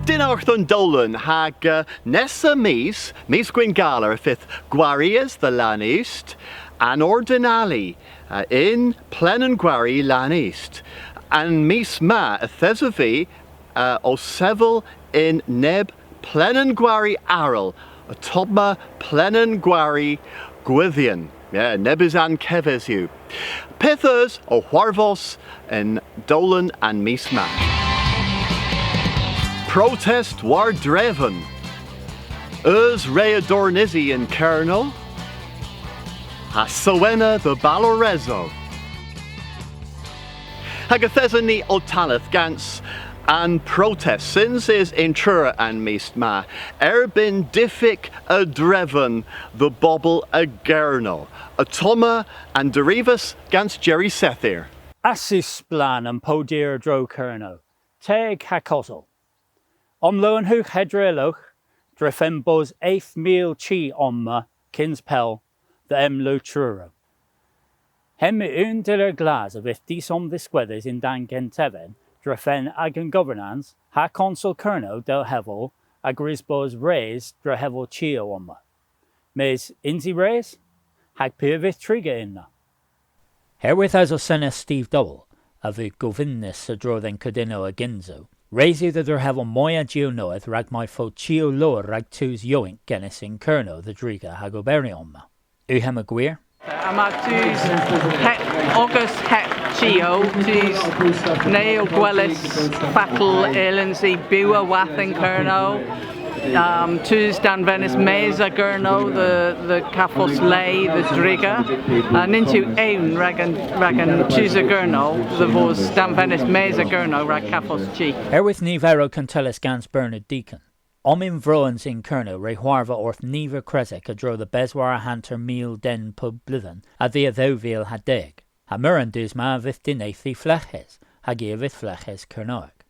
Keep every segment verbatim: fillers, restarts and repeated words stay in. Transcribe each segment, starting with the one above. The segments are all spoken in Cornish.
Dynnargh dhe'n dowlen hag, eh, nessa mis, mis Gwynngala, y fydh gwariys dhe Lannust, an Ordinalia, eh, yn Plen an Gwari Lannust. An mis ma, yth esov vy, eh, ow sevel yn neb plen an gwari arall, ottomma plen an gwari Gwydhyan. Yeah, nebes ankevys yw. Pyth eus ow hwarvos y'n dowlen an mis ma? Protest war dreven. Eus re a dornysi yn Kernow? Ha sewena dhe baloresow. Hag yth eson ni ow talleth gans an protest synsys yn Truru an mis ma erbynn difyk a dreven dhe bobel a Gernow. Ottomma an derivas gans Jerry Sethir. Ass yw splann an powdir a-dro Kernow, teg ha kosel. Omlowenhewgh hedra yllowgh, drefen bos eth mil chi omma kyns pell dhe emlow Truru. Hemm yw unn tyller glas a vydh disomdhiskwedhys yn-dann gentevynn drefen agan governans ha Konsel Kernow dell hevel a grys bos res drehevel chiow omma. Mes yns i res? Hag piw a vydh triga ynna? Herwydh esel senedh Steve Double, a veu govynnys a-dro dhe'n kudynnow a-gynsow, res yw dhe dhrehevel moy a jiow nowydh rag may fo chiow lowr rag tus yowynk genys yn Kernow dhe driga hag oberi omma. Yw hemma gwir? Yma tus heb, ogas heb chiow, tus na yll gweles fatel yllons i bywa hwath yn Kernow. Um, tus danvenys mes a Gernow dhe, dhe kavos le dhe driga. Uh, nyns yw ewn rag an, rag an tus a Gernow dhe vos danvenys mes a Gernow rag kavos chi. Herwydh niverow kuntellys gans Bernard Deacon, omma vro yn Kernow re hwarva orth niver kresek a-dro dhe beswar ha hanter mil den pub bledhen a-dhia dhew vil ha deg. Ha meur a'n dus ma a vydh dinethi fleghes, hag i a vydh fleghes Kernowek.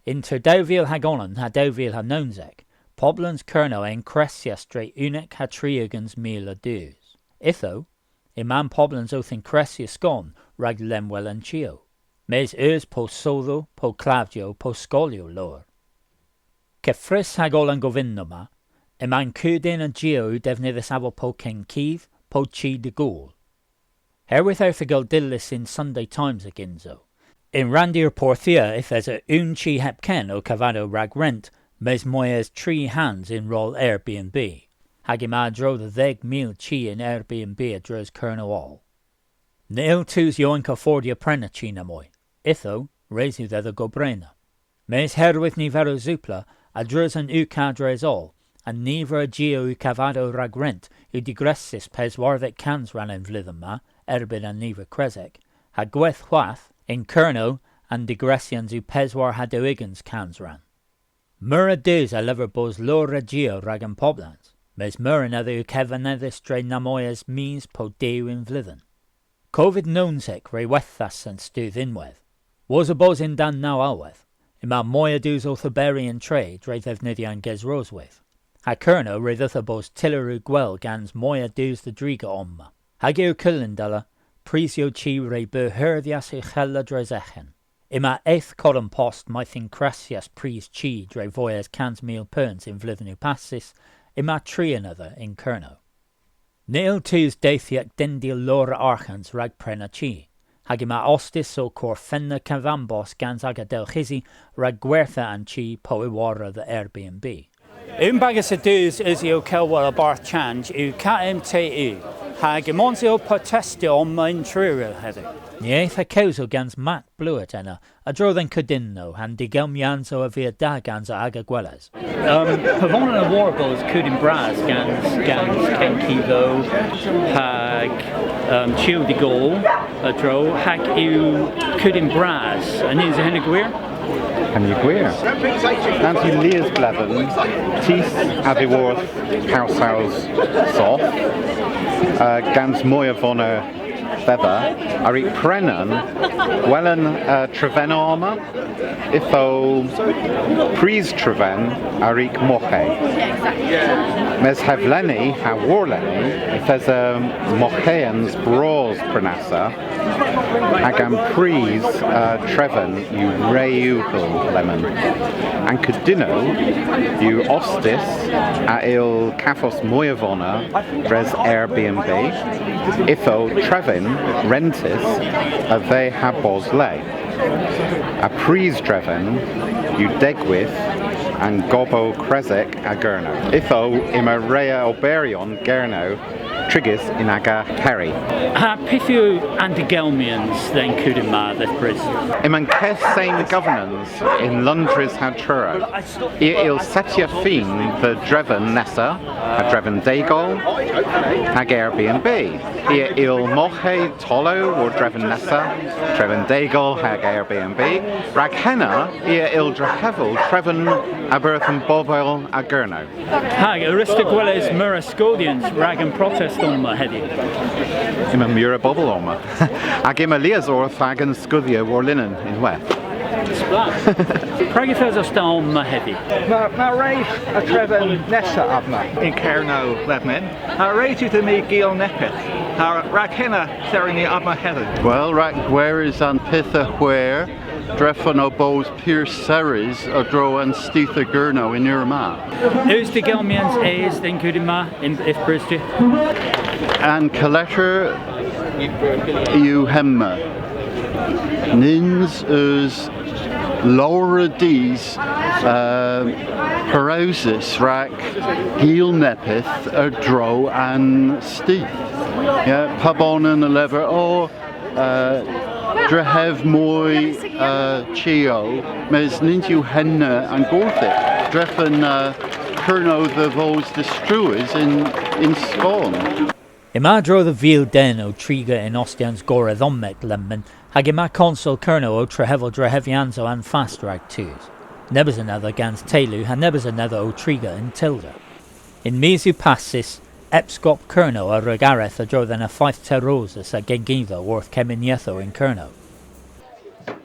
Ynter dew vil hag onan ha dew vil ha nownsek, poblans Kernow a ynkressyas dre unnek ha tri ugens mil a dus. Ytho, yma'n poblans owth ynkressya skon rag lenwel an chiow. Mes eus po sodhow, po klavjiow, po skolyow lowr. Keffrys hag oll an govynnow ma, yma'n kudyn a jiow devnydhys avel po kenkuv, po chi dy'gol. Herwydh erthygel dyllys yn Sunday Times a-gynsow, yn ranndir Porthia yth esa unn chi hepken ow kavadow rag rent, mes moy es tri hans yn rol Airbnb, hag yma a-dro dhe dheg mil chi yn Airbnb a-dreus Kernow oll. Ny yll tus yowynk affordya prena chi namoy, ytho, res yw dhedha gobrena. Mes herwydh niverow soupla, a-dreus an ow kadres oll, an niver a jiow ow kavadow rag rent yw digressys peswardhek kansrann y'n vledhen ma, erbynn an niver kresek, ha gweth hwath, yn Kernow, an digressyans yw peswar ha dew ugens kansrann. Meur a dus a lever bos lowr a jiow rag an poblans, mes meur anedha yw kevennedhys dre namoy es mis po dew y'n vledhen. Covid nownsek re wethas an studh ynwedh. Wosa bos yn-dann naw alhwedh, yma moy a dus owth oberi yn tre dre dhevnydhya an gesrosweyth. Ha Kernow re dheuth ha bos tyller yw gwell gans moy a dus dhe driga omma. Hag yw kyllynda, prisyow chi re beu herdhys ughella dres eghen. Yma eth Kodenpost mayth ynkressyas pris chi dre voy es kans mil peuns y'n vledhen yw passys, yma tri anedha yn Kernow. Ny yll tus dydhek dendil lowr a arghans rag prena chi, hag yma ostys ow korfenna kevambos gans aga delghysi rag gwertha an chi po y worra dhe Airbnb. Unn bagas a dus usi ow kelwel a-barth chanj yw K M T U, hag ymons i ow protestya omma yn Truru hedhyw. Ni eth ha kewsel gans Matt Blewett ena, a-dro dhe'n kudynnow ha'n digelmyansow a via da ganso aga gweles. Um, pub onan a wor bos kudyn bras gans, gans kenkivow hag, um, chiow dh'y gol a-dro, hag yw kudyn bras. A nyns yw henna gwir? Henna yw gwir. Nans yw lies bledhen, tus a-dhyworth Pow Sows Soth, uh, gans moy a voner dhedha, a wrug prena gwelen, uh, trevenna omma, ytho pris treven a wrug moghhe. Mes hevlena ha warlena, yth esa moghhans bras prenassa, hag an prys, uh, treven yw re ughel lemmyn. An kudynnow yw ostys a yll kavos moy a vona dres Airbnb. Ytho treven rentys a dheu ha bos le. An prys treven yw degwydh an gober kresek a Gernow. Ytho yma re a oberyon Gernow trigys yn aga herri. Ha pyth yw an degelmyans dhe'n kudyn ma dh'y brys? Yma'n keth same governance yn Loundres ha Truru. I a yll settya fin dhe dreven nessa, ha dreven degol, hag Airbnb. I a yll moghhe tollow war dreven nessa, dreven degol hag Airbnb. Rag henna, i a yll drehevel treven a-barth an bobel a Gernow. Hag a wruss'ta gweles meur a skoodhyans rag an protest omma hedhyw? Yma meur a bobel omma. Hag yma lies orth agan skoodhya warlinen ynwedh. Splann. Prag yth esos ta omma hedhyw? Yma, yma re a dreven nessa omma yn Kernow lemmyn. Ha res yw dhyn ni gul neppyth. Ha rag henna yth eson ni omma hedhyw. Wel, rag gweres an pyth a hwer, drefen ow bos pur serrys a-dro an studh a Gernow y'n eur ma. Eus degelmyans es dhe'n kudyn ma yn, y'th brys jy? An kaletter yw hemma. Nyns eus lowr a dus, uh, pareuses rag gul neppyth a-dro an studh. Ya, pubonan a lever, o, uh, drehev moy, uh, chiow, mes nyns yw henna an gorthyp. Drefen, uh, Kernow dhe vos distruys yn, yn skon. Yma a-dro dhe vil den ow triga yn ostyans goredhommek lemmyn, hag yma Konsel Kernow ow trehevel drehevyansow anfast rag tus. Nebes anedha gans teylu ha nebes anedha ow triga yn tylda. Y'n mis yw passys, Epskop Kernow a wrug areth a-dro dhe'n effeyth terrosus a genginva worth kemenethow yn Kernow.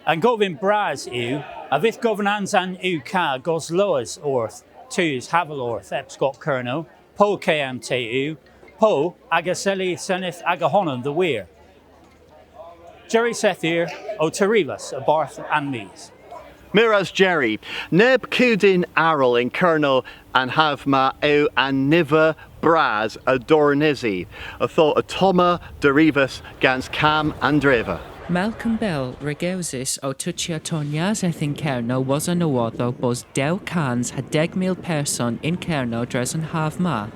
An govyn bras yw, a vydh governans an U K goslowes orth tus haval orth Epskop Kernow, po K M T U, po aga seli senedh aga honan dhe wir. Jerry Sethir ow terivas a-barth An Mis. Meur ras Jerry. Neb kudyn arall yn Kernow an hav ma yw an niver bras a dornysi, ytho ottomma derivas gans Kam an Dreva. Malcolm Bell re gewsis ow tochya tornyaseth yn Kernow wosa nowodhow bos dew kans ha deg mil person yn Kernow dres an hav ma.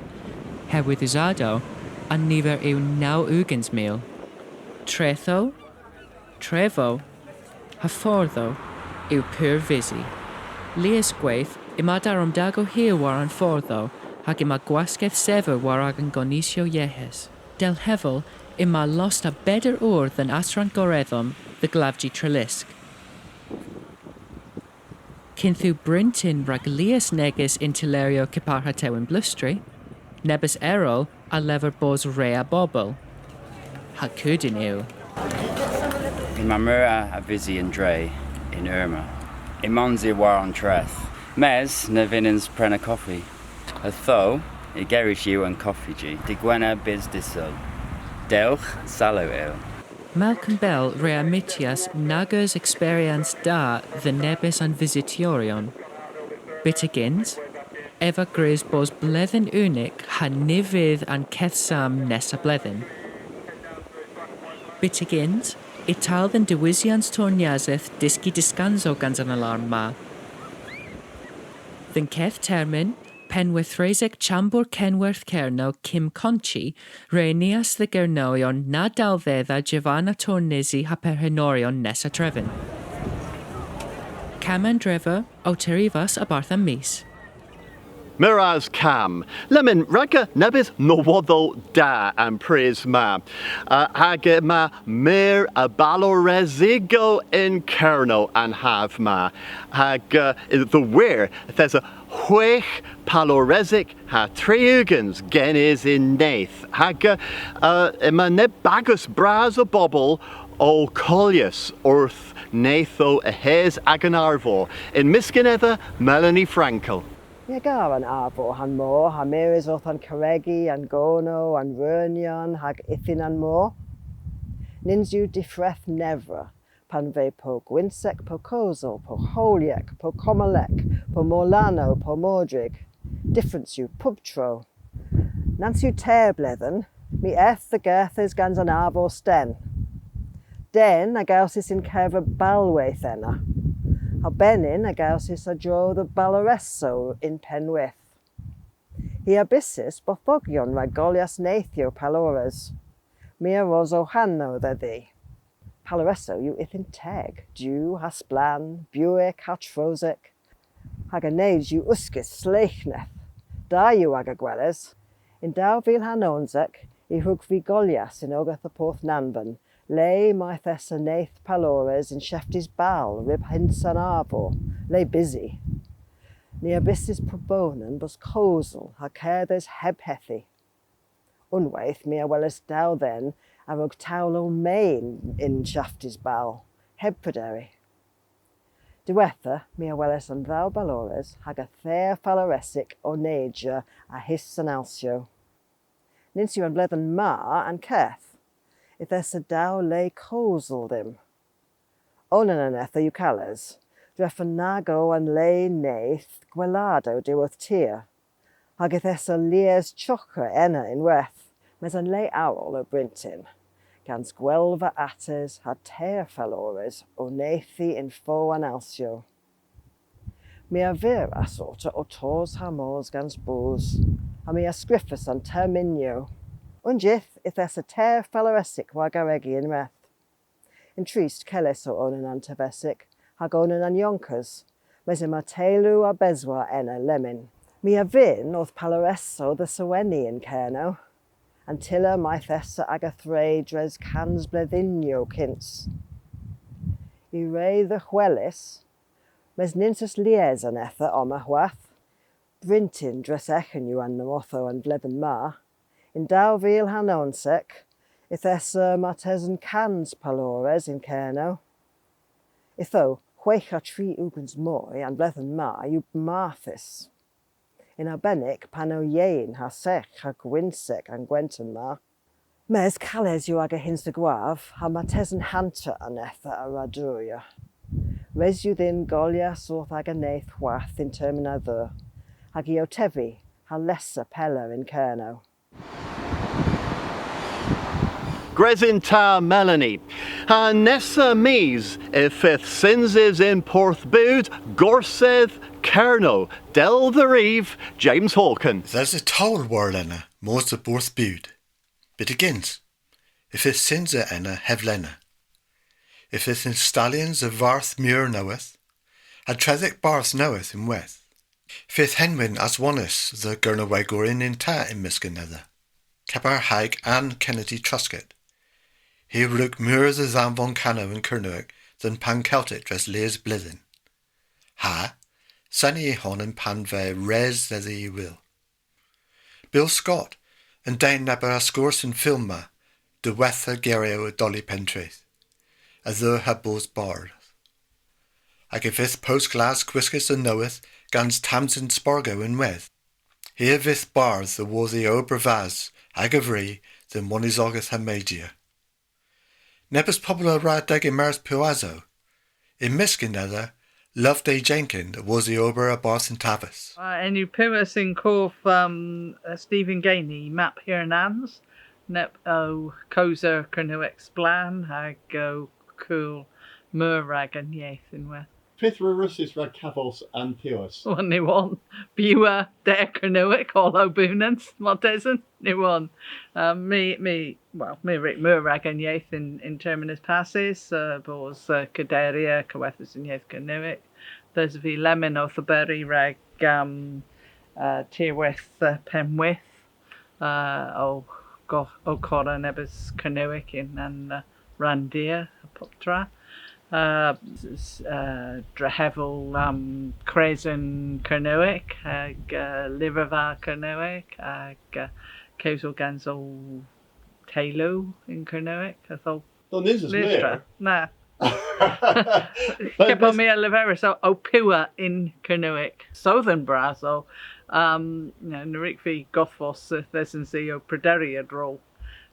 Herwydh usadow, an niver yw naw ugens mil. Trethow, trevow, ha fordhow yw pur vysi. Lies gweyth yma daromdagow hir war an fordhow, hag yma gwaskedh sevur war agan gonisyow yeghes. Dell hevel, yma lost a beder our dhe'n asrann goredhom dhe glavji Trelisk. Kynth yw bryntin rag lies negys yn tylleryow kepar ha Tewynn Blustri, nebes erel a lever bos re a bobel. Ha kudyn yw. Yma meur a vysi y'n dre y'n eur ma. Ymons i war an treth. Mes, ny vynnons prena koffi. Ytho, igerys yw an koffiji, dy' Gwener bys dy' Sul. Dewgh, salow yw. Malcolm Bell re amyttyas nag eus eksperyans da dhe nebes a'n vysytyoryon. Byttegyns, ev a grys bos bledhen unnik ha ny vydh an keth samm nessa bledhen. Byttegyns, y tal dhe'n diwysyans tornyaseth dyski dyskansow gans an alarm ma. Dhe'n keth termyn, Pennweythresek Chambour Kenwerth Kernow Kim Conchie re ynnias dhe Gernowyon na dalvedha jevana tornysi ha perghenoryon nessa treven. Kam an Dreva ow terivas a-barth An Mis. Meur ras Kam. Lemmyn, rag nebes nowodhow da an prys ma. Uh, hag yma meur a baloresigow yn Kernow an hav ma. Hag, uh, dhe wir, yth esa hwegh paloresik ha tri ugens genys yn neyth. Hag, uh, uh, yma neb bagas bras a bobel ow kolyas orth neythow a-hys agan arvor. Yn mysk anedha Melanie Frankel. My a gar an arvor ha'n mor, ha mires orth an karregi, an gonow, an reunyon, hag ydhyn an mor. Nyns yw difreth nevra, pan veu po gwynsek, po kosel, po howlyek, po komolek, po morlanow, po mordrig. Dyffrans yw pub tro. Nans yw teyr bledhen, my eth dhe gerghes gans an arvor sten. Den a gewsis yn kever balweyth ena. Ha benyn a gewsis a-dro dhe baloresow yn Pennwydh. Hi a bysis bodhogyon rag golyas neythow palores. My a ros ow hanow dhedhi. Paloresow yw ydhyn teg, du ha splann, bewek ha trosek. Hag an neyj yw uskis sleghneth. Da yw aga gweles. Yn dew vil ha nownsek, y hwrug vy golyas yn ogas dhe Porth Nanvon, le mayth esa neyth palores yn sheftys bal ryb hyns an arvor, le bysi. Ni a bysis pubonan bos kosel ha kerdhes heb hedhi. Unnweyth my a welas dew dhen a wrug towlow men yn shaftys bal, heb prederi. Diwettha my a welas an dhew balores hag an teyr faloresik ow neyja a-hys an alsyow. Nyns yw an bledhen ma an keth. Yth esa dew le kosel dhymm. Onan anedha yw kales, drefen nag o an le neyth gweladow diworth tir, hag yth esa lies chokka ena ynwedh, mes an le arall o bryntin, gans gwelva attes ha teyr falores ow neythi yn fow an alsyow. My a viras orta ow tos ha mos gans boos, ha my a skrifas an termynyow. Unn jydh yth esa teyr faloresik war garregi ynwedh. Yn trist, kellys o onan an tevesik, hag onan an yonkers, mes yma teylu a beswar ena lemmyn. My a vynn orth paloresow dhe seweni yn Kernow, an tyller mayth esa aga thre dres kans bledhynnyow kyns. I re dhehwelis, mes nyns eus lies anedha omma hwath. Bryntin dres eghen yw an normosow an vledhen ma. Yn dew vil ha nownsek, yth esa martesen kans palores yn Kernow. Ytho, hwegh ha tri ugens moy an vledhen ma yw marthys. Yn arbennik pan o yeyn ha sygh ha gwynsek an gwenton ma. Mes kales yw aga hyns ha gwav, ha martesen hanter anedha a wra durya. Res yw dhyn golyas orth aga neyth hwath yn termyn a dheu, hag i ow tevi ha lesa pella yn Kernow. Gwrys yn ta, Melanie. Ha nessa mis y fydh synsys yn Porthbud, Gorsedh Kernow, dell dheriv James Hawken. Yth esa towl warlena mos dhe Borthbud. Byttegyns, y fydh synsa ena hevlena. Y fydh ynstalyans a Vardh Meur nowydh, ha tredhek bardh nowydh ynwedh. Y fydh henwyn aswonys dhe Gernewegoryon yn ta yn mysk anedha, kepar hag Anne Kennedy Truscott. Hi a wrug meur dhe dhanvon kanow yn Kernewek dhe'n Pan Celtic dres lies bledhen. Ha, seni y honan pan veu res dhedhi y wul. Bill Scott, an den neb a askorras an fylm ma, Diwettha Geryow a Dolly Pentreath, a dheu ha bos bardh. Hag y fydh pows glas kwiskys a-nowydh gans Tamsin Spargo ynwedh. Hi a vydh bardh awos y ober vas hag a vri dhe'n wonisogeth ha media. Nebes pobel a wra degemeres piwasow. Yn mysk anedha, Loveday Jenkin awos y ober a Bardh an Taves. Uh, henn yw piwas yn kov, um, uh, Stephen Gainey, Map Hirnans, neb o kowser Kernewek splann hag o kul meur rag an yeth ynwedh. Pyth a wrussys rag kavos an piwas? Wel, ny wonn. Bewa der Kernewek oll ow bewnans, martesen, ny wonn. Um, my, my, wel, my a wrug meur rag an yeth yn, yn termyn eus passys, uh, bos, uh, kaderyer Kowethas an Yeth Kernewek. Yth esov vy lemmyn owth oberi rag, um, uh, tirwedh, uh, Pennwydh. Uh, ow, go-, ow korra nebes Kernewek yn an, uh, ranndir ha puptra. Uh, s-, s-, uh, drehevel, um, kresen Kernewek, hag, uh, lyverva Kernewek, hag, uh, kewsel gans ow teylu yn Kernewek, ytho. Nyns eus meur. Na. Kepar my a leveris ow, ow piwa yn Kernewek. Sowdhan bras o, um, you know, na wrug vy godhvos, uh, yth esens i ow prederi a-dro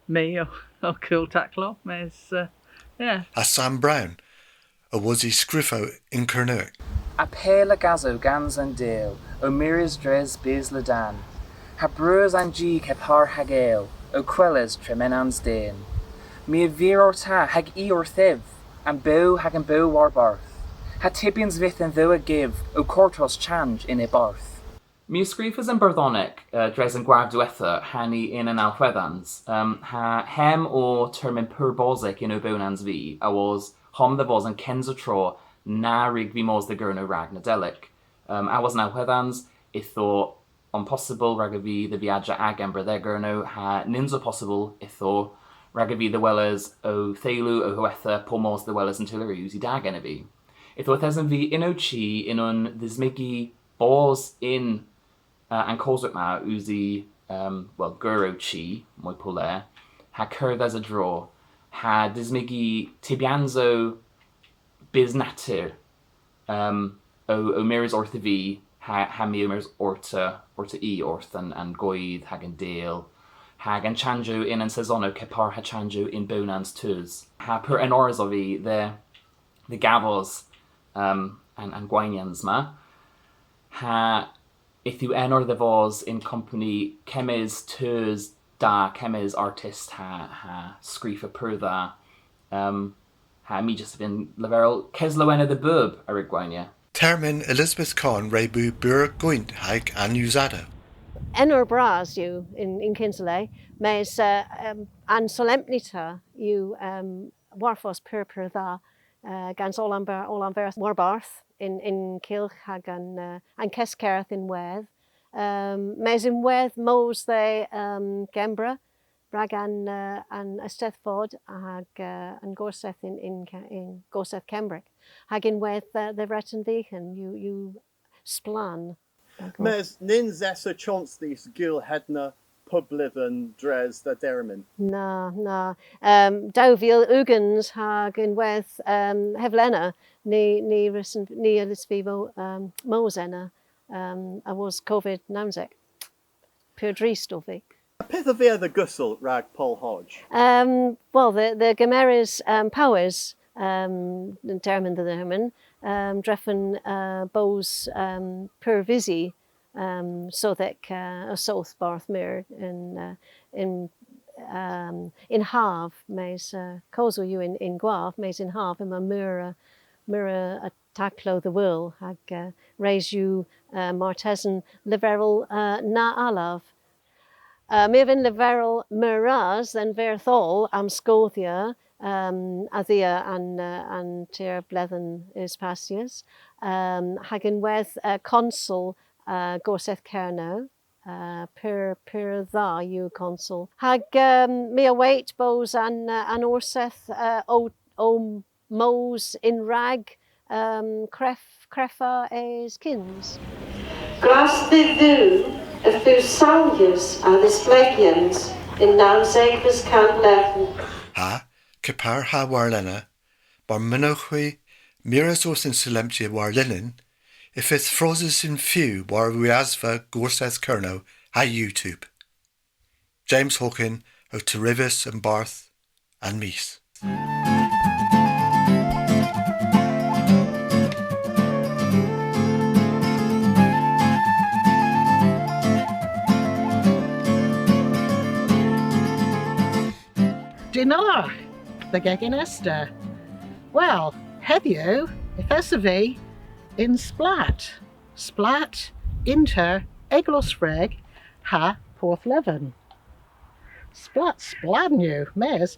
my ow, ow kul taklow, mes, uh, yeah. Ha Sam Brown, awos y skrifow yn Kernewek. A pel a gasow gans an del, ow mires dres bys Ledan. Ha breus an ji kepar hag el, ow kweles tremenans den. My a vir orta hag i orthiv, an bew hag an bew warbarth. Ha tybyans vyth an dhew a gyv, ow kortos chanj yn y barth. My a skrifas an bardhonek, eh, dres an gwav diwettha, ha ni yn an alhwedhans. Ehm, ha hemm o termyn pur bosek yn ow bewnans vy, awos homm dhe vos an kynsa tro na wrug vy mos dhe Gernow rag Nadelik. Ehm, awos an alhwedhans, yth o ompossybl ragov vy dhe viajya a Gembra dhe Gernow, ha nyns o possybyl ytho ragov vy dhe weles ow theylu, ow howetha, po mos dhe weles an tyller usi da genev vy. Ytho yth esen vy yn ow chi yn unn dhesmygi bos yn, uh, an koswik ma usi, um, wel, gur ow chi, moy poler, ha kerdhes a-dro, ha dismygi tybyansow bys natur, um, ow, ow mires orthiv vy, ha, ha my ow mires orta, orta i orth an, an goedh hag an del, hag an chanjyow yn an sesonyow kepar ha chanjyow yn bewnans tus. Ha pur enorys ov vy dhe, dhe gavos, um, an, an gwaynyans ma. Ha yth yw enor dhe vos yn kompani kemmys tus da, kemmys artist ha, ha skrifa pur dha. Um, ha my just a vynn leverel keslowena dhe bub a wrug gwaynya. Termyn Elizabeth Carne re beu pur goynt hag anusadow. Enor bras yw yn, yn kynsa le, mes, uh, um, an solempnita yw, um, hwarvos pur, pur dha, uh, gans oll an ber-, oll an berdh warbarth yn, yn kylgh hag an, uh, an keskerdh ynwedh. Um, mes ynwedh mos dhe, um, Gembra, rag an, uh, an Eisteddfod hag, uh, an Gorsedh yn, yn Ke-, yn Gorsedh Kembrek. Hag ynwedh, uh, dhe Vreten Vyghan yw, yw splann. Mes nyns esa chons dhis gul hedna pub bledhen dres dha dermyn. Na, na. Um, dew vil ugens hag ynwedh, um, hevlena, ni, ni wrussen, ni a wruss vy mo-, um, mos ena, um, awos Covid nownsek. Pur drist ov vy. A pyth a via dhe gewsel rag Pol Hodge? Um, wel, dhe, dhe gemeres, um, powes, um, yn termyn dhe dermyn, um, drefen, uh, bos, um, pur vysi, um, sodhek, uh, a soodh Bardh Meur yn, uh, yn, um, yn hav, mes, uh, kosel yw yn, yn gwav, mes yn hav yma meur, uh, meur, uh, a taklow dhe wul, hag, uh, res yw, uh, martesen leverel, uh, na allav. Uh, my a vynn leverel meur ras dhe'n verdh oll a'm skoodhya, um, a-dhia an, uh, an teyr bledhen eus passys, um, hag ynwedh, uh, konsel, uh, Gorsedh Kernow, uh, pur, pur dha yw konsel. Hag, um, my a wayt bos an, uh, an Orsedh, uh, ow, ow mos yn-rag, um, kref-, kreffa es kyns. Gras dhe Dhuw y feu sawyas a dhisplegyans y'n nownsegves kanleth. Ha, kepar ha warlena, mar mynnowgh hwi mires orth an solempnita war linen, y fydh frosys yn few war wiasva Gorsedh Kernow ha YouTube. James Hawken, ow terivas an Bardh, An Mis. Dynnargh dhe Gegin Esther. Wel, hedhyw, yth esov vy yn Splat. Splat ynter Eglosfreg ha Porthleven. Splat splann yw, mes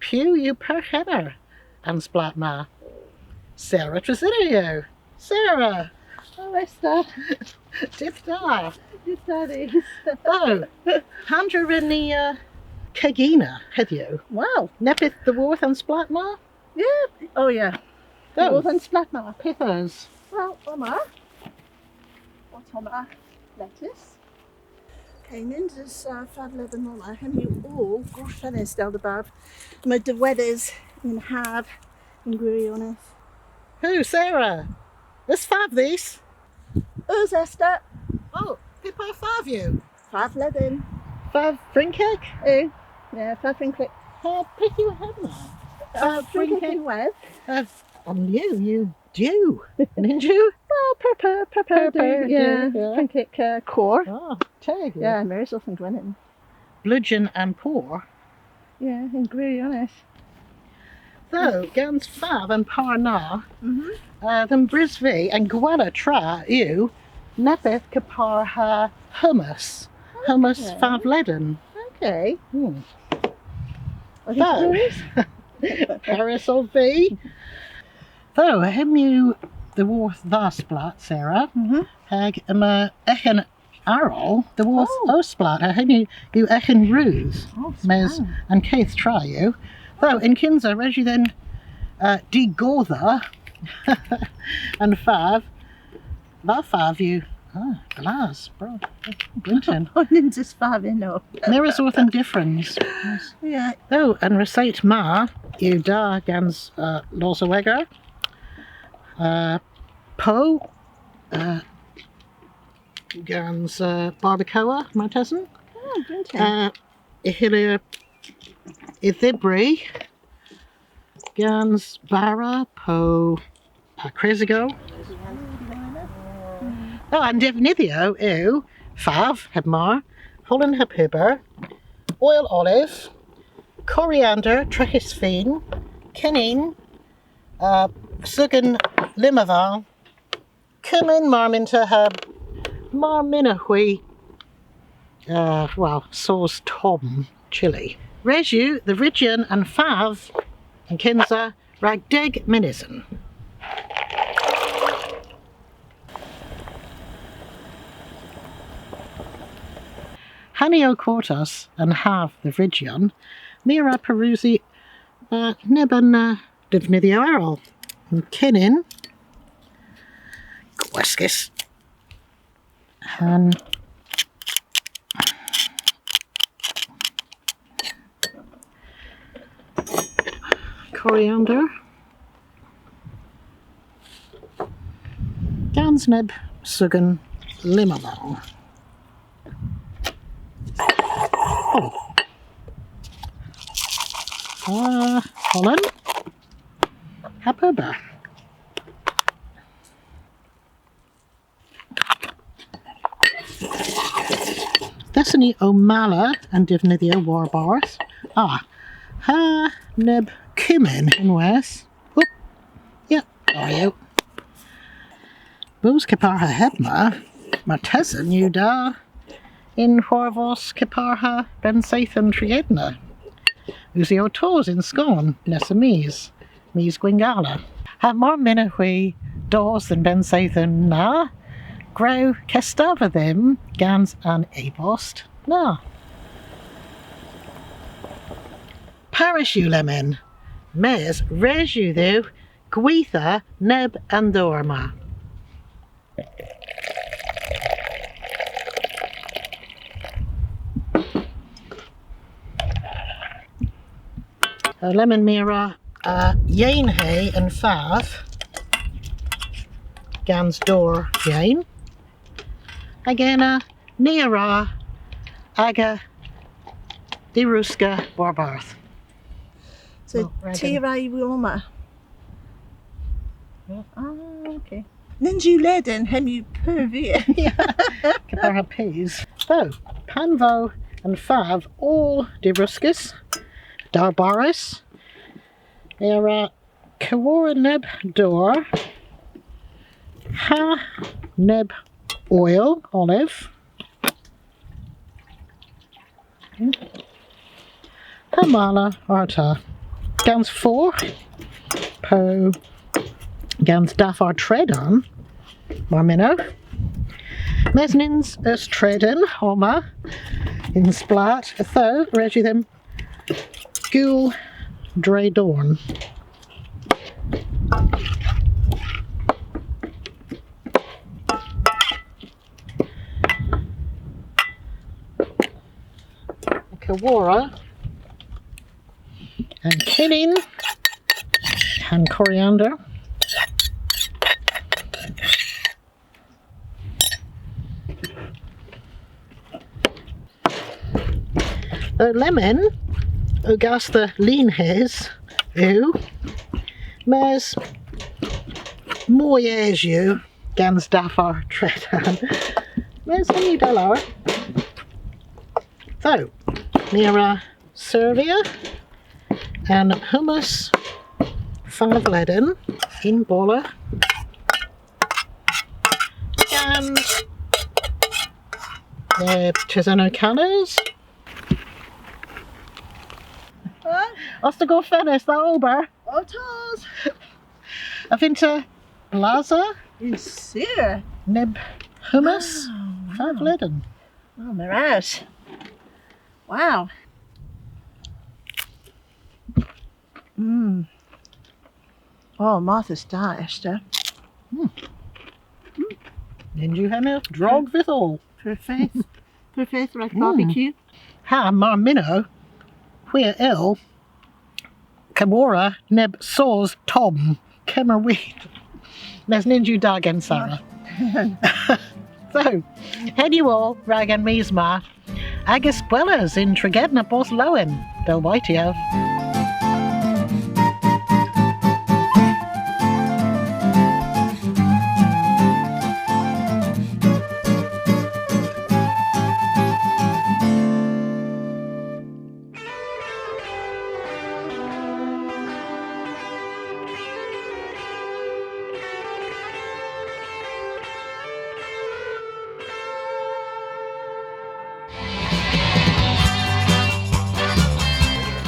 piw yw perghenner an splat ma? Sarah Tresidder yw. Sarah! O, Esther! Dydh da! Dydh da dhis! O, pandr'a wren ni, uh, kegina hedhyw? Wel, neppyth dhyworth an splat ma? Yeah. Oh, yeah. Dhyworth an splat ma. Pyth eus? Wel, omma. Otomma lettuce. Okay, nyns eus, uh, fav leverel omma. Hemm yw oll gorfennys, dell dybav. Yma dehwedhys yn hav yn gwirionedh. Who, Sarah? Eus fav dhis? Eus, Esther. Oh, py par fav yw? Fav ledyen. Fav Frynkek? Yw. Yeah, fav Frynkek. Uh, pyth yw henna? Uh, Frynkek ynwedh. Uh, an liw yw du. Nyns yw? Well, purpur, purpur, purpur, yeah, yeah. Frynkek, uh, kor. Ah, teg. Yeah, mires orth an gwenyn. Bleujen an por. Yeah, yn gwirionedh. Ytho, gans fav an par na, mm-hmm, uh, dhe'm brys vy, an gwella tra yw neppyth kepar ha hummus. Hummus, okay, fav ledyen. Okay. Hmm. Ytho, parys ov vy? Ytho, hemm yw dhyworth dha splat, Sarah. Mm-hmm. Hag yma eghen arall dhyworth, oh, ow splat, ha henn yw, yw eghen rudh. Oh, mes splann. An keth tra yw. Ytho, yn kynsa, res yw dhymm, uh, digodha an fav. Dha fav yw, ah, glas, bro. Bryntin. O, nyns eus fav ynno. Mires orth an dyffrans. Yes. Yeah. Ytho, an resayt ma yw da gans, uh, losoweger. Uh, po, uh, gans, uh, barbacoa, martesen. Oh, bryntin. Uh, y hyllir y dhybri gans bara po, uh, kresigow. Oh, an devnydhyow yw fav, heb mar, holan heb huber, oyl olive, koriander, treghys fin, kenin, uh, sugen lymaval, Kumin, mar mynta, ha mar mynnowgh hwi, uh, well, sows tomm chili. Res yw dhe vryjya an fav yn kynsa rag deg mynysen. Ha ni ow kortos an hav dhe vryjyon, my a wra parusi, uh, neb an, uh, devnydhyow erel. An kenin. Gweskys. An koriander. Gans neb sugen lymaval. Oh. Ah, holan. Ha puber. Yth esen ni ow mala an devnydhyow warbarth. Ah, ha neb kumin ynwedh. Oop. Yep, there you go. Boos kepar ha hebma, martesen yw da yn hwarvos kepar ha Bennseythen Triedna. Usi ow tos yn skon nessa mis, mis Gwynngala. Ha mar mynnowgh hwi dos dhe'n bennseythen na, gwrewgh kestava dhymm gans an e-bost na. Parys yw lemmyn, mes res yw dhywgh gwitha neb an dowr ma. Lemmyn my a wra, uh, yeynhe an fav gans dowr yeyn. Hag ena, uh, ni a wra aga diruska warbarth. So, oh, right, ty a wra y wul omma? Yeah. Ah, okay. Nyns yw ledyen, hemm yw pur vyghan. Yeah. Kepar ha pys. So, pan vo an fav oll diruskys, darbarys, ni a wra keworra neb dowr, ha neb oyl olive. Ha mala arta. Gans forgh, po gans daffar tredan, mar mynnowgh. Mes nyns eus tredan omma y'n splat, ytho res yw dhymm gul dre dorn. Keworra an kenin And coriander. Ow lemmyn, ogas dhe linhes yw, mes moy es yw gans daffar tredan. Mes henn yw da lowr. So, my a wra servya an hummus fabledan yn bolla. Gans, uh, chesennow kannas. Os ta gorfennys dha ober. Otos. A vynn'ta blasa? Yn sur. Neb hummus? Oh, wow. Fabledan. Oh, meur ras. Wow. Mm. Oh, marthys da, Esther. Mm. Mm. Nyns yw henna drog vytholl. Perfeyth. Perfeyth rag barbecue. Ha, mar mynnowgh, hwi a yll keworra neb sows tomm, kemmer wheat. Mes nyns yw da gen Sara. So, henn yw oll rag an mis ma. Agas gweles yn Tregedna bos lowen. Dell waytyav.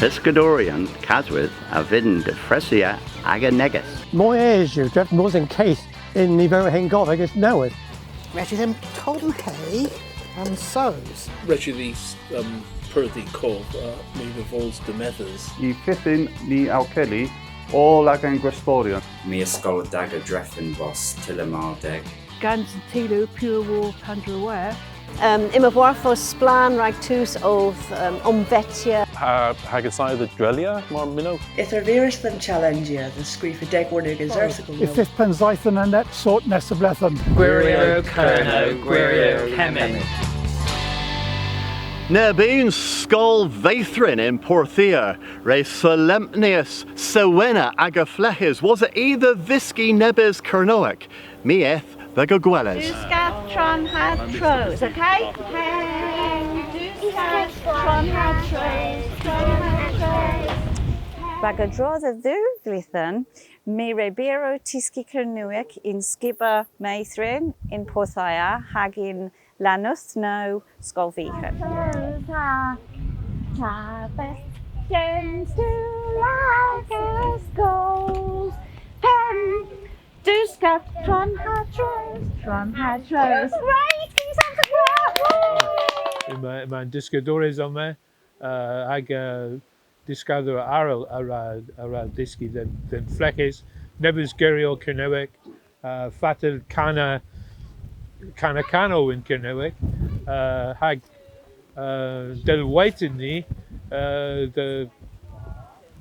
Pyskadoryon Kaswydh a vynn difresya aga negys. Moy es yw drefen bos yn keth yn niverow hengovek nowydh. Res yw dhymm tomhe an sows. Res yw dhis, um, perthi kov, uh, my re bos demedhys. Y fydhyn ni ow kelli oll agan gwestoryon. My a skoodh aga drefen bos tyller mar deg. Gans an teylu pur war pandr'a wer. Um, yma hwarvos splann rag tus owth, um, omvetya. Ha, hag assaya dhe dreylya, mar mynnowgh. Yth ervirys dhe'n challenjya dhe skrifa deg warn ugens erthygel. Y fydh pennseythen a'n nett sort nessa bledhen. Gwiryow Kernow, gwiryow kemmyn. Neb unn skol veythrin yn Porthia re solempnya sewena aga fleghes wosa i dhe dhyski nebes Kernowek. My eth dhe gweles. Dewskath, tron ha tros, okay? Hey, dewskath, tron ha tros, tron ha tros. Rag a-dro dhe dhiw vledhen, my re beu ow tyski Kernewek yn Skiber Meythrin yn Porthia hag yn Lannust Now Skol Vyghan. Tros ha, ta best gens to like a school. Pen Dewskath, tron ha tros, tron ha tros. Great! Can you sound the clap? Woo! Yma, yma an dyskadores omma, uh, hag, uh, dyskador arall a wra, a wra dyski dhe'm, dhe'm fleghes nebes geryow Kernewek, uh, fatell kana, kana kanow yn Kernewek, uh, hag Uh, dell waytyn ni, uh, dhe,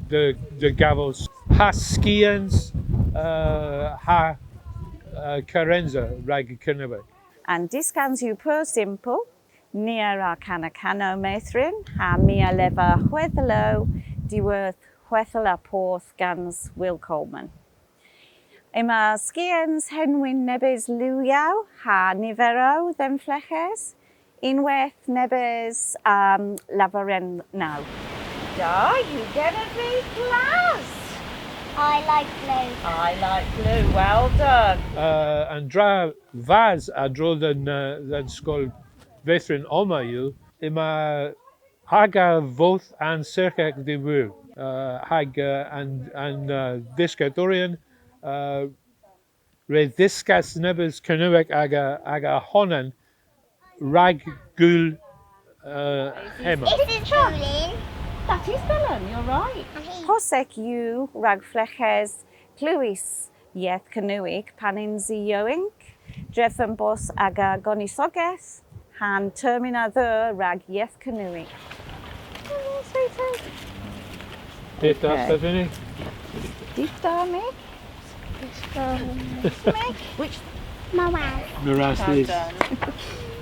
dhe, dhe gavos ha skians, uh, ha, uh, kerensa rag Kernewek. An dyskans yw pur sempel. Ni a wra kana kanow meythrin, ha my a lever hwedhlow diworth hwedhel a porth gans Will Coleman. Yma skians henwyn nebes liwyow ha niverow dhe'm fleghes, ynwedh nebes, um, lavarennow. Da yw genev vy glas. I like blue. I like blue. Well done. Uh, an dra vas a-dro dhe'n, uh, dhe'n skol veythrin omma yw, yma Hag a vodh an serghek dhe wir, uh, hag, uh, an, an, uh, dyskadoryon, uh, re dhyskas nebes Kernewek aga, aga honan rag gul, uh, hemma. Is it Julian? That is Dylan, you're right. Posek yw rag fleghes klewes yeth Kernewek pan yns i yowynk, drefen bos aga gonisogeth ha'n termyn a dheu rag yeth Kernewek. Oh, sweetheart. Pyth, okay. Stephanie? Dita mi. Which? Meur ras dhis.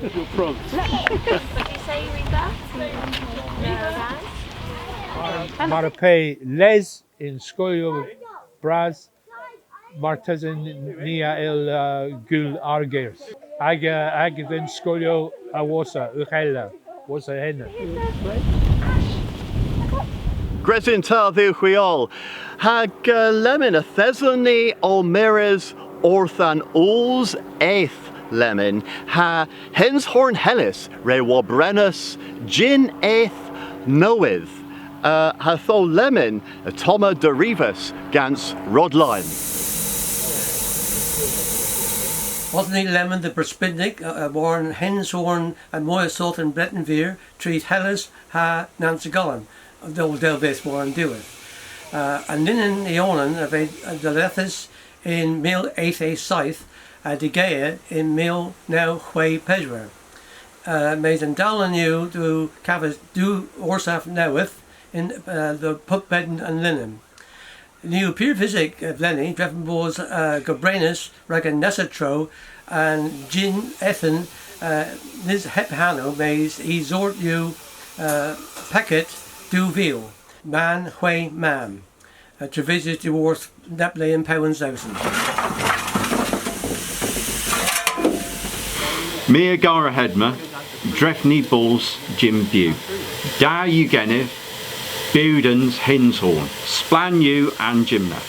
Your prompts. Did you say you read that? Mar pe les yn skolyow bras, martesen ni a yll, uh, gul argerdh. Hag, uh, hag dhe'n skolyow a-wosa, ughella, wosa henna. Gwrys yn ta dhywgh hwi oll. Hag, uh, lemmyn yth eson ni ow mires orth an oos eth lemmyn, ha Hens Horn Hellys re wobrenas jynn eth nowydh, uh, ha ytho lemmyn ottomma derivas gans Rod Lyon. Otta ni lemmyn dhe Bryspinnyk, uh, uh, war an hens horn an moyha soth yn Breten Veur, Treth Hellys ha Nans y Gollan, dell, dell vydh war an diwedh. Uh, an linen y onan a veu, uh, dalethys yn mil eth eth seyth ha degea yn mil naw hwegh peswar. Uh, mes an dowlen yw dhe gavos diw orsav nowydh yn, uh, dhe pub penn an linen. Ni yw pur fysik, uh, evlenni, drefen bos, uh, gobrenys rag an nessa tro an jynn ethen, uh, nyns heb hanow, mes y sort yw, uh, Packet dew vil, mann hwegh mamm. Uh, trevisys dhyworth neb le yn Pow an Sowson. My a gar hedna, drefen bos jynn bew. Da yw genev, bewdans hens horn. Splann yw an jynn na.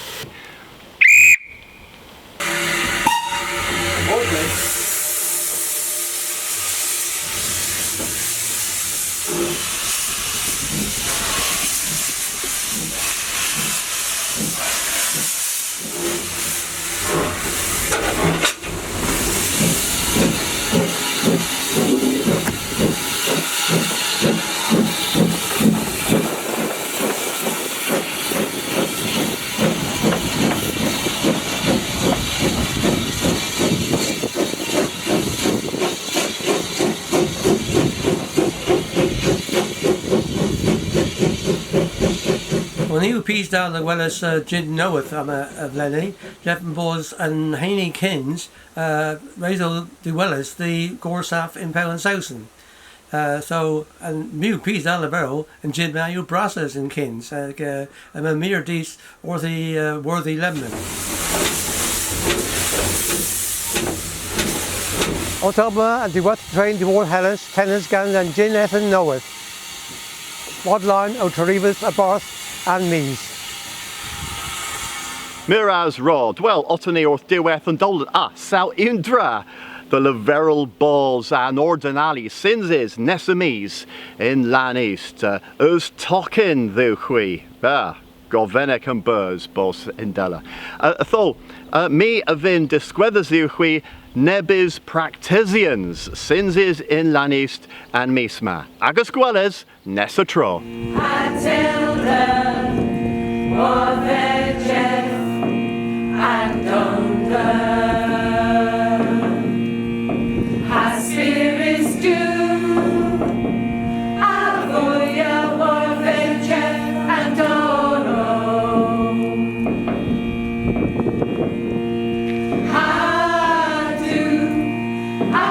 Well, ni yw pes da dhe weles, uh, jynn nowydh omma, uh, evlenni, drefen bos an huni kyns, uh, res o dhe weles dhe gorsav yn Pow an Sowson. Uh, so, an, my yw pes da leverel, an jynn ma yw brassa yn kyns, hag, uh, yma meur a dus orth y, uh, worthy lemmyn. Ottomma an diwettha tren dhyworth Hellys, tenys gans an jynn ethen nowydh. Rod Lyon ow terivas a-barth An Mis. Meur ras, Rod. Wel, otta ni orth diwedh an dowlen, a, saw unn dra dhe leverel bos an Ordinalia synsys nessa mis yn Lannust, uh, eus tokyn dhywgh hwi? Ah, govenek a'm beus bos yndella. Uh, ytho, uh, my a vynn diskwedhes dhywgh hwi nebes praktisyans synsys yn Lannust an mis ma. Agas gweles nessa tro. Matilda, war vejeth an downder. Ha spyrys Duw a voyya war vejeth an downder. Ha Duw a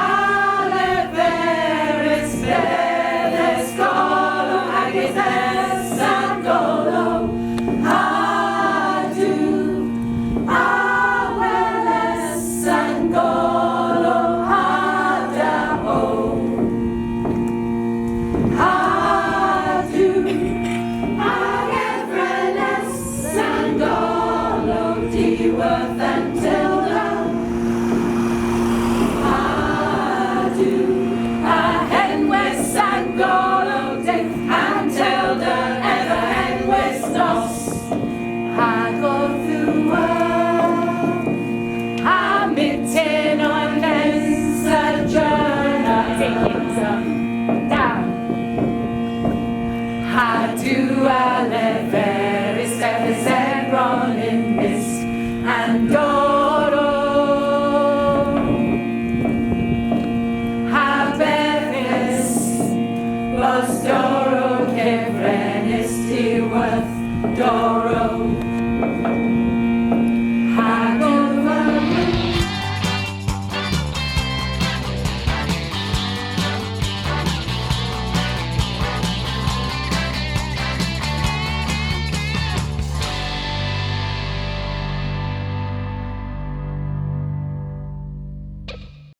leveris bedhes golow hag yth esa golow. Ha Duw a weles an golow ha da o. Ha Duw a gevrennas an golow dhiworth an tylda. Ha Duw a henwis an golow dydh, ha'n tylda ev a henwis nos. Hag orth ughel ha myttin oy kynsa jorna. Take it, um, down. Ha Duw a leveris bedhes ebron yn mysk an